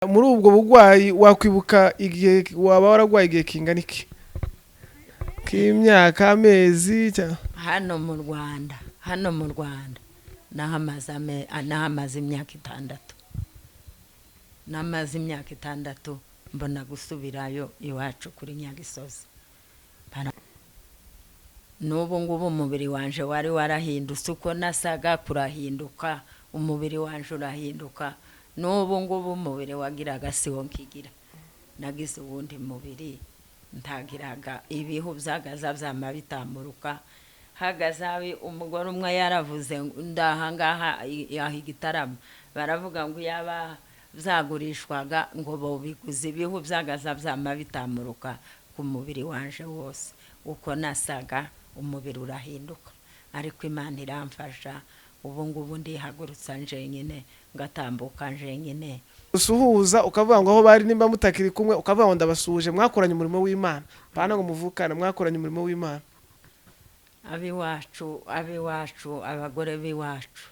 Muri ubwo burwayi wakwibuka igihe waba wararwaye, igihe kingana iki k'imyaka, amezi Hano mu Rwanda nahamaze imyaka 6. Namaze imyaka 6, mbona gusubirayo iwacu kuri Nyagisozi. N'ubu ngubu umubiri wanje wari warahindutse, uko nasaga kurahinduka, umubiri wanje urahinduka. N'ubu ngubu umubiri wagiraga siwo nkigira, nagize uwundi mubiri, ntagiraga ibihu byagaza byama bitamburuka. Hagaze umugore umwe yaravuze ndahangaha aho igitaramo, baravuga ngo yaba byagurishwaga ngo bobiguze, ibihu byagaza byama bitamburuka ku mubiri wanje wose. Uko nasaga umubiri urahinduka, ariko Imana iramfasha, ubu ngubu ndihagurutsa njenyine, ngatambuka njenyine. Usuhuza ukavuga ngo aho bari, nimba mutakiri kumwe, ukavuga ngo ndabasuhuje, mwakoranye umurimo w'Imana, pana ngo muvukane, mwakoranye umurimo w'Imana. Ab'iwacu, abagore b'iwacu,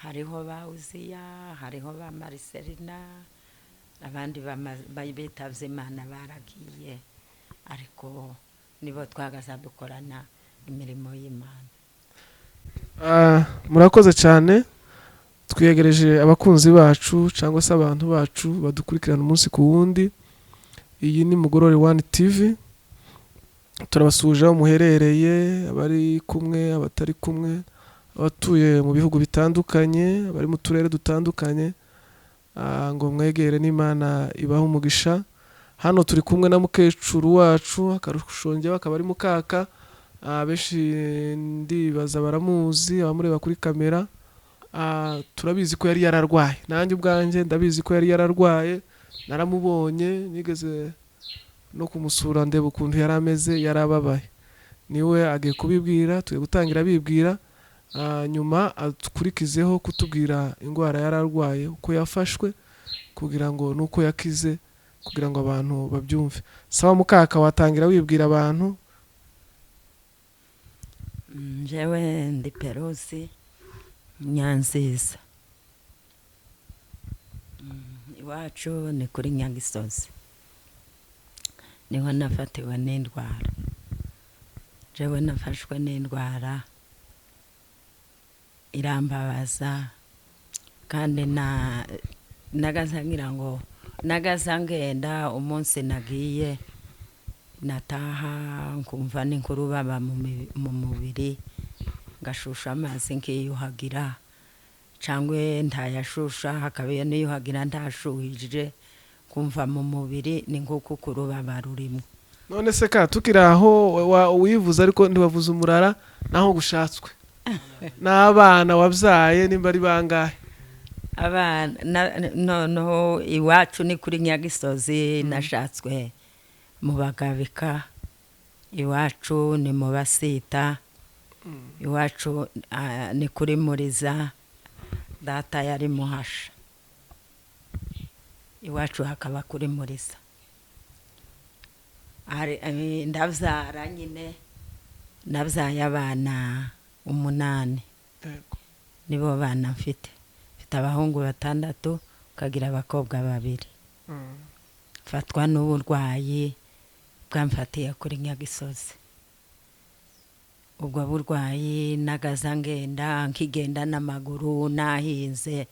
hariho ba Uziya, hariho ba Mariselina, abandi bitavye Imana baragiye, ariko nibo twagaza dukorana imirimo y'Imana. Murakoze cyane. Twiyegereje abakunzi bacu cyangwa se abantu bacu badukurikirana umunsi ku wundi. Iyi ni Mugorore One TV. Turabasuhuje aho muherereye, abari kumwe, abatari kumwe, abatuye mu bihugu bitandukanye, abari mu turere dutandukanye, ngo mwegere n'Imana ibahe umugisha. Hano turi kumwe na mukecuru wacu, akarushongeho akaba ari mukaka. Benshi ndibaza baramuzi, abamureba kuri kamera. Turabizi ko yari yararwaye, nanjye ubwanjye ndabizi ko yari yararwaye, naramubonye, nigeze no kumusura ndeba ukuntu yari ameze, yarababaye. Niwe agiye kubibwira, tugiye gutangira bibwira, nyuma akurikizeho kutubwira indwara yari arwaye, uko yafashwe kugira ngo nuko yakize, kugira ngo abantu babyumve. Sawa mukaka, watangira wibwira abantu. Njyewe ndi Perusi Nyanziza. Iwacu ni kuri Nyagisozi, niho nafatiwe n'indwara. Njyewe nafashwe n'indwara irambabaza, kandi na nagaza ngira ngo nagaza ngenda. Umunsi nagiye nataha nkumva n'inkuru baba mu mubiri, ngashusha amazi nkiyuhagira, cyangwa ntayashusha, hakaba iyo niyuhagira ntashuhije, kumva mu mubiri ni nk'uko kurubaba rurimo. None se ka tukiri aho, wivuze ariko ntiwavuze umurara naho gushatswe n'abana wabyaye, nimba ari bangahe? Abana noneho iwacu ni kuri Nyagisozi, nashatswe mu Bagabika, iwacu ni mu Basita, iwacu ni kuri Muriza, data yari Muhasha, iwacu hakaba kuri Muriza. Ndabyara nyine, nabyaye abana 8. Nibo bana mfite. Mfite abahungu 6, ukagira abakobwa 2. Mfatwa n'uburwayi bwamfatiye kuri Nyagisozi. Ubwo burwayi nagaza ngenda, nkigenda n'amaguru, nahinze,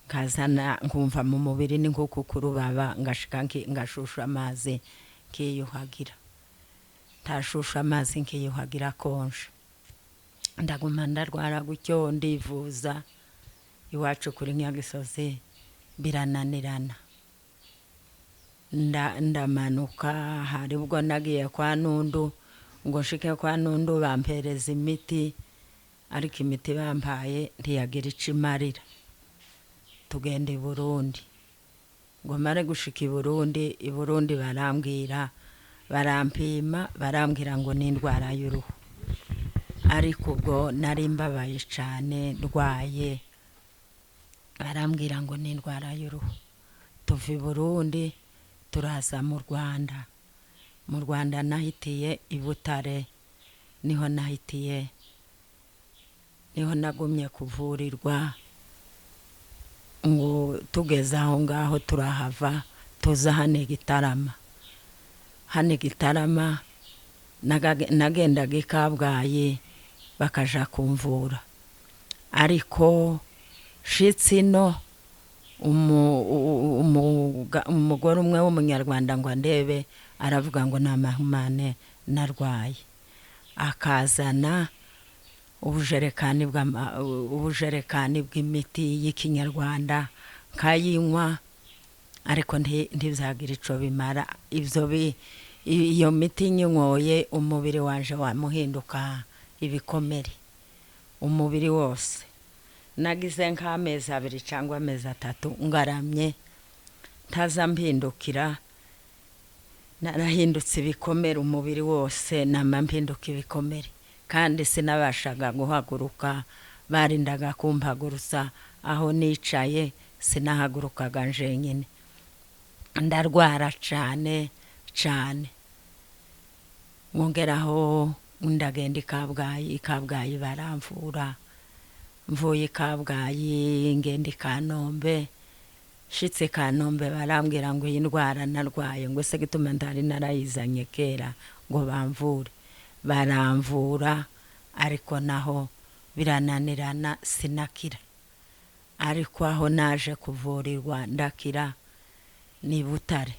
nkazana nkumva mu mubiri ni nk'uko kurubaba, ngashika ngashusha amazi nkiyuhagira, ntashusha amazi nkiyuhagira akonje. Ndaguma ndarwara gutyo, ndivuza iwacu kuri Nyagisozi birananirana. Ndamanuka, hari ubwo nagiye kwa Nundu, ngo nshike kwa Nundu bampereza imiti, ariko imiti bampaye ntiyagira ico imarira. Tugenda i Burundi, ngo mare gushika i Burundi, i Burundi barambwira, barampima, barambwira ngo ni indwara y'uruhu. Ariko ubwo nari mbabaye cane, ndwaye, barambwira ngo ni indwara y'uruhu. Tuva i Burundi turaza mu Rwanda. Mu Rwanda nahitiye i Butare, niho nahitiye, niho nagumye kuvurirwa. Ngo tugeze aho ngaho turahava, tuza hano i Gitarama. Hano i Gitarama nagendaga i Kabgayi bakaja kumvura, ariko nshitse ino umugore umwe w'umunyarwanda ngo andebe, aravuga ngo ni amahumane narwaye, akazana ubujerekani bw'imiti y'ikinyarwanda nkayinywa, ariko ntibyagira ico bimara. Iyo miti nyinyoye umubiri wanje wamuhinduka ibikomere umubiri wose. Nagize nk'amezi 2 cyangwa amezi 3 ngaramye ntaza mpindukira, narahindutse ibikomere umubiri wose, nama mpinduka ibikomere, kandi sinabashaga guhaguruka, barindaga kumpagurutsa aho nicaye, sinahagurukaga njenyine. Ndarwara cyane cyane, ngongeraho ndagenda i Kabgayi, i Kabgayi baramvura, mvuye i Kabgayi ngenda i Kanombe, nshitse Kanombe barambwira ngo iyi ndwara narwaye ngo se gituma ntari narayizanye kera ngo bamvure. Baramvura ariko naho birananirana sinakira, ariko aho naje kuvurirwa ndakira ni Butare,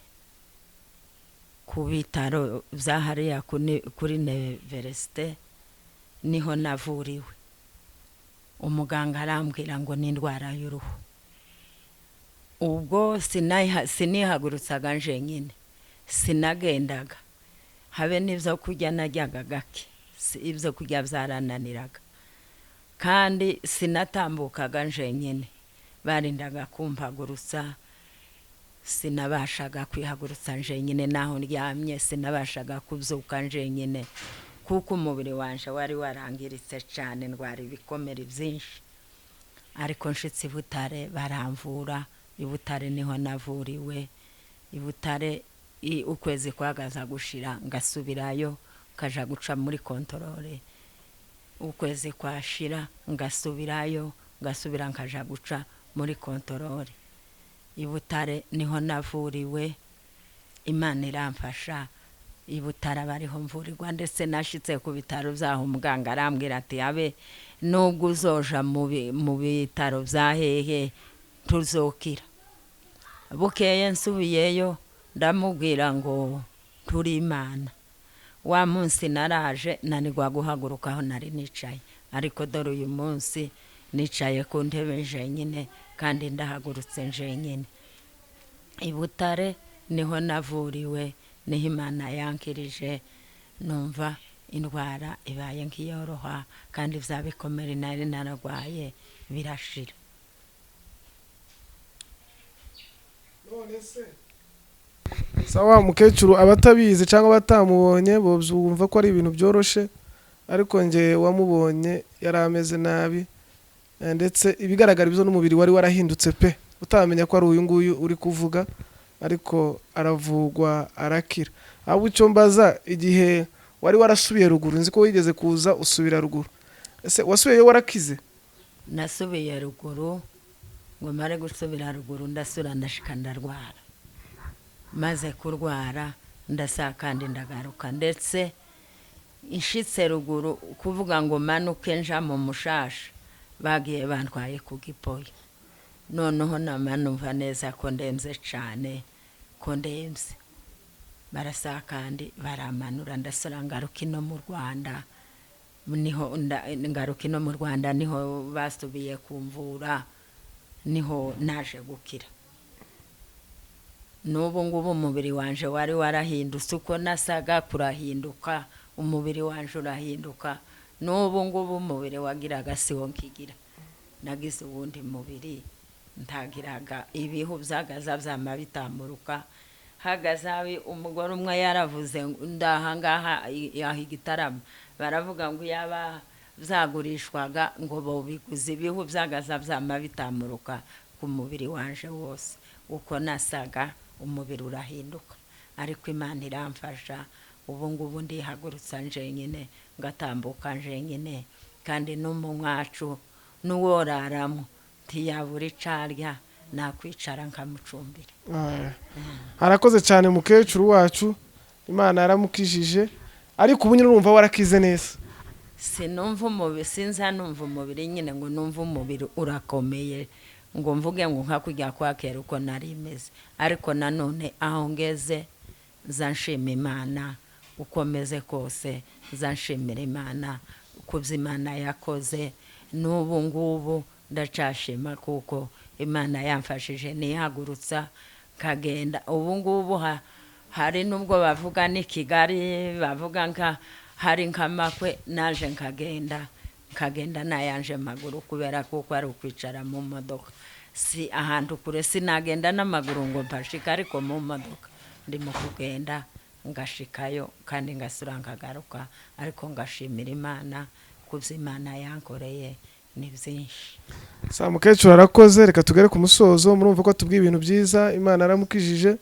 ku bitaro bya hariya kuri Universite niho navuriwe. Umuganga arambwira ngo ni indwara y'uruhu. Ubwo sinihagurutsaga njenyine, sinagendaga, habe n'ibyo kurya najyaga gake, ibyo kurya byarananiraga, kandi sinatambukaga njenyine, barindaga kumpagurutsa, sinabashaga kwihagurutsa njenyine, naho ndyamye sinabashaga kubyuka njenyine, kuko umubiri wanje wari warangiritse cyane, ndwara ibikomere byinshi. Ariko nshitse i Butare baramvura, i Butare niho navuriwe. I Butare ukwezi kwagaza gushira ngasubirayo, kaja guca muri kontorore, ukwezi kwashira ngasubirayo, ngasubira nkaja guca muri kontorore. I Butare niho navuriwe, Imana iramfasha. I Butare bariho mvurirwa, ndetse nashitse ku bitaro byaho umuganga arambwira ati abe nubwo uzoja mu bitaro bya hehe tuzokira. Bukeye nsubiyeyo ndamubwira ngo turi Imana. Wa munsi naraje nanirwa guhaguruka aho nari nicaye, ariko dore uyu munsi nicaye ku ntebe njenyine kandi ndahagurutse njenyine. I Butare niho navuriwe, niho Imana yankirije, numva indwara ibaye nk'iyoroha, kandi bya bikomere nari nararwaye birashira. Sawa mukecuru, abatabizi cyangwa batamubonye bumva ko ari ibintu byoroshe, ariko nge wamubonye yari ameze nabi, ndetse ibigaragara byo n'umubiri wari warahindutse pe, utamenya ko ari uyu nguyu uri kuvuga, ariko aravugwa arakira. Ahubwo icyo mbaza, igihe wari warasubiye ruguru, nzi ko wigeze kuza usubira ruguru, ese wasubiyeyo warakize? Nasubiye ruguru, ngo mare gusubira ruguru ndasura ndashika ndarwara. Maze kurwara ndasa kandi ndagaruka, ndetse nshitse ruguru kuvuga ngo manuke nja mu mushasha, bagiye bantwaye ku Gipoyo. Noneho namanumva neza ko ndemze cyane, ko ndemze. Barasa kandi baramanura, ndasura ngaruka ino mu Rwanda, niho ngaruka ino mu Rwanda niho basubiye kumvura, niho naje gukira. N'ubu ngubu umubiri wanje wari warahindutse, uko nasaga kurahinduka, umubiri wanje urahinduka. N'ubu ngubu umubiri wagiraga siwo nkigira, nagize uwundi mubiri ntagiraga, ibihu byagaza byama bitamuruka. Hagaze umugore umwe yaravuze ndahangaha aho Igitarama, baravuga ngo yaba byagurishwaga ngo bobiguze, ibihu byagaza byama bitamuruka ku mubiri wanje wose. Uko nasaga umubiri urahinduka, ariko Imana iramfasha. Ubu ngubu ndihagurutsa njenyine, ngatambuka njenyine, kandi n'umwacu n'uworaramo ntiyabura icarya, Nakwicara nkamucumbira. Arakoze cyane mukecuru wacu, Imana yaramukijije. Ariko ubu nyine urumva warakize neza? Sinumva umubiri, sinza numva umubiri nyine ngo numve umubiri urakomeye, ngo mvuge ngo nka kujya kwa kera uko nari meze. Ariko nanone aho ngeze nza nshima Imana, uko meze kose nza nshimira Imana ku byo Imana yakoze. N'ubu ngubu ndacashima kuko Imana yamfashije nihagurutsa nkagenda. Ubu ngubu hari n'ubwo bavuga ni Kigali, bavuga nka hari nk'amakwe, naje nkagenda, nkagenda nayanje maguru, kubera kuko ari ukwicara mu modoka, si ahantu kure, sinagenda n'amaguru ngo mpashike, ariko mu modoka ndimo kugenda ngashikayo kandi ngasura nkagaruka. Ariko ngashimira Imana ku byo Imana yankoreye ni byinshi. Sa mukecuru arakoze. Reka tugere ku musozo. Murumva ko tubwiye ibintu byiza, Imana yaramukijije.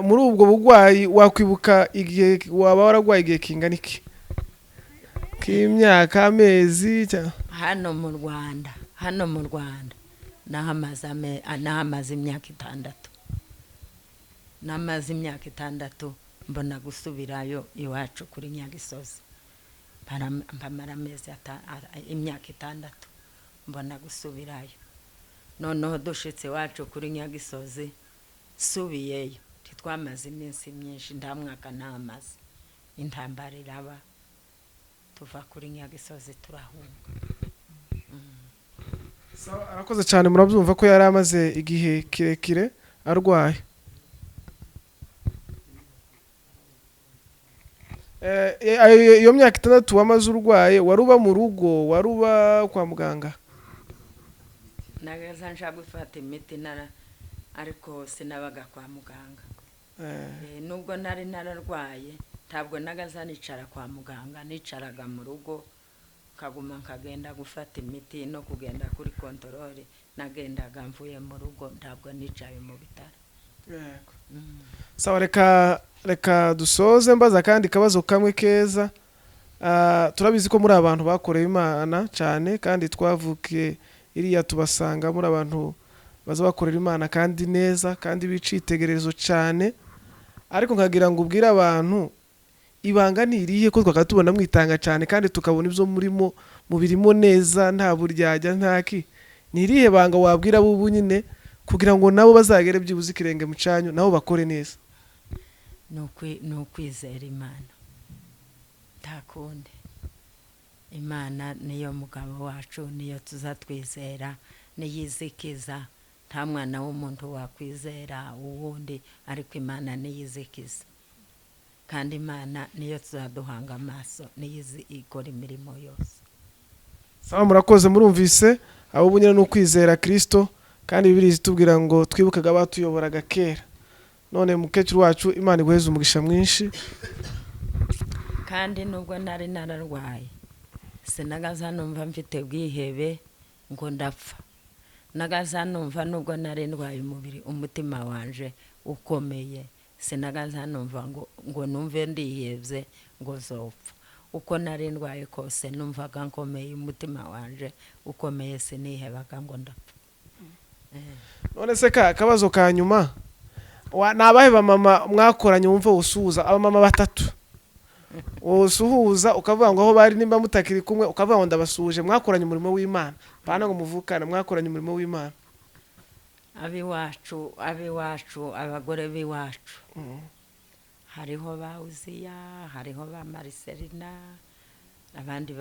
Muri ubwo burwayi wakwibuka igihe waba wararwaye, igihe kingana iki k'imyaka, amezi Hano mu Rwanda nahamaze imyaka 6, namaze imyaka 6, mbona gusubirayo iwacu kuri Nyagisozi. Mpamara amezi imyaka 6, mbona gusubirayo. Noneho dushitse iwacu kuri Nyagisozi, subiyeyo ntitwamaze iminsi myinshi, nta mwaka namaze, intambara iraba, tuva kuri Nyagisozi turahunga. Sawa, arakoze cyane. Murabyumva ko yari amaze igihe kirekire arwaye. Iyo myaka 6 wamaze urwaye, wari uba mu rugo, wari uba kwa muganga? Nagaza nshaka gufata imiti nara, ariko sinabaga kwa muganga. Nubwo nari nararwaye, ntabwo nagaza nicara kwa muganga, nicaraga mu rugo nkaguma nkagenda gufata imiti no kugenda kuri contrôle, nagendaga mvuye mu rugo, ntabwo nicaye mu bitaro. Sawa, reka dusoze mbaza kandi kabazo kamwe keza. Turabizi ko muri abantu bakoreye Imana cyane, kandi twavukiye iriya tubasanga muri abantu baza bakorera Imana kandi neza, kandi bicitegererezo cyane. Ariko nkagira ngo ubwire abantu ibanga ni irihe, ko twakaba tubona mwitanga cyane kandi tukabona ibyo murimo mubirimo neza, nta buryarya, ntaki. Ni irihe banga wabwira abo nyine kugira ngo nabo bazagere byibuze ikirenge mu cyanyu, nabo bakore neza? Ni ukwizera Imana, nta kundi. Imana niyo mugabo wacu, niyo tuzatwizera, niyizikiza. Nta mwana w'umuntu wakwizera uwundi, ariko Imana niyizikiza, kandi Imana niyo tuzaduhanga amaso, niyo izi ikora imirimo yose. Sawa, murakoze. Murumvise, abo nyine ni ukwizera Kristo, kandi Bibiliya itubwira ngo twibukaga abatuyoboraga kera. None mukecuru wacu, Imana iguheze umugisha mwinshi. Kandi nubwo nari nararwaye, sinagaza numva mfite bwihebe ngo ndapfa. Nagaza numva nubwo nari ndwaye umubiri, umutima wanje ukomeye, sinagaza numva ngo numve ndihebye ngo zopfa. Uko nari ndwaye kose numvaga nkomeye, umutima wanje ukomeye, sinihebaga ngo ndapfa. None se ka akabazo ka nyuma, ni abahe bamama mwakoranye wumva usuhuza, abamama batatu usuhuza ukavuga ngo aho bari nimba mutakiri kumwe, ukavuga ngo ndabasuhuje, mwakoranye umurimo w'Imana, pana ngo muvukane, mwakoranye umurimo w'Imana? Ab'iwacu, abagore b'iwacu, hariho ba Uziya, hariho ba Mariselina, abandi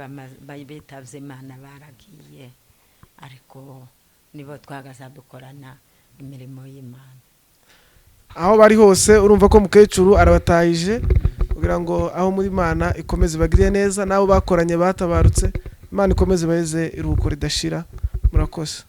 bitavye Imana baragiye, ariko nibo twagaza dukorana imirimo y'Imana. Aho bari hose urumva ko mukecuru arabatahije, kugira ngo aho muri Imana ikomeze ibagirire neza, n'abo bakoranye batabarutse Imana ikomeze ibaheze iruhuko ridashira. Murakoze.